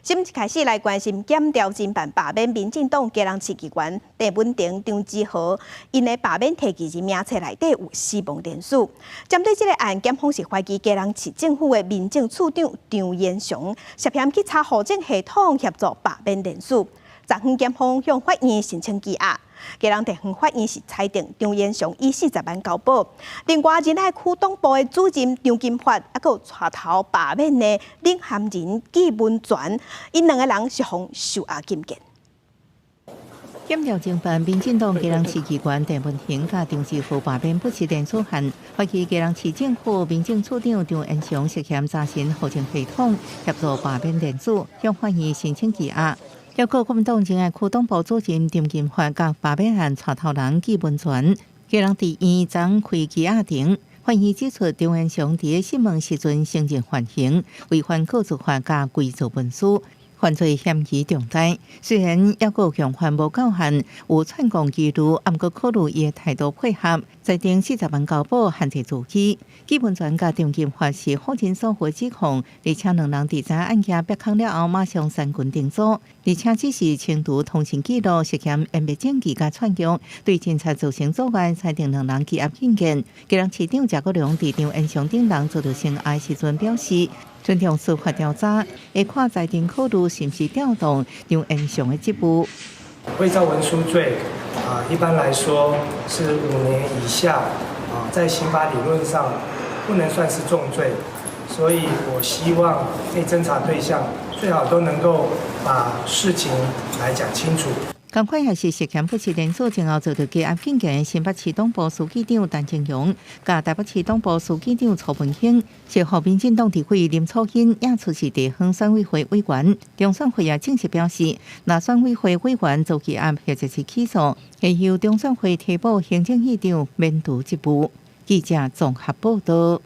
新聞開始來關心檢調偵辦罷免民進黨基隆市議員鄭文婷、張志豪，𪜶的罷免提議人名冊內底有死亡連署。針對這個案，檢方是懷疑基隆市政府的民政處長張延祥涉嫌去查戶政系統協助罷免連署。昨昏檢方向法院申請羈押，基隆地方法院是裁定張延祥以40萬交保。另外，仁愛區黨部的主任張金發，猶閣有帶頭罷免的領銜人紀文泉，𪜶兩個人是予收押禁見。檢調偵辦民進黨基隆市議員鄭文婷佮張志豪罷免不實連署案，懷疑基隆市政府民政處長張延祥涉嫌查詢戶政系統協助罷免連署，向法院申請羈押。抑閣國民黨仁愛區黨部主任張金發佮罷免案帶頭人紀文泉，基隆地院昨開羈押庭，法院指出張延祥佇審問時陣承認犯行，違反告訴法佮偽造文書，犯罪嫌疑重大。雖然抑閣共犯無夠案，有串供疑慮，毋過考慮伊的態度配合，裁定四十萬交保限制住居。紀文泉佮張金發是否認所有指控，而且兩人佇知案件曝光了後，馬上三軍定組，而且只是清除通訊記錄，涉嫌湮滅證據佮串供，對偵查造成阻礙，裁定兩人羈押禁見。基隆市長謝國樑佇張延祥等人遭著聲押時陣表示，尊重司法調查，會看裁定考慮是毋是調動張延祥的職務。偽造文書罪啊，一般來說是5年以下啊，在刑法理論上不能算是重罪，所以我希望被偵查對象最好都能夠把事情來講清楚。仝款也是涉嫌不實連署，前後遭著羈押禁見的新北市黨部書記長陳清榮，佮台北市黨部書記長曹文興，是予民進黨立委林楚茵也出席地方選委會委員。中選會也正式表示，若選委會委員遭羈押或者是起訴，會由中選會提報行政院長免除職務。記者綜合報道。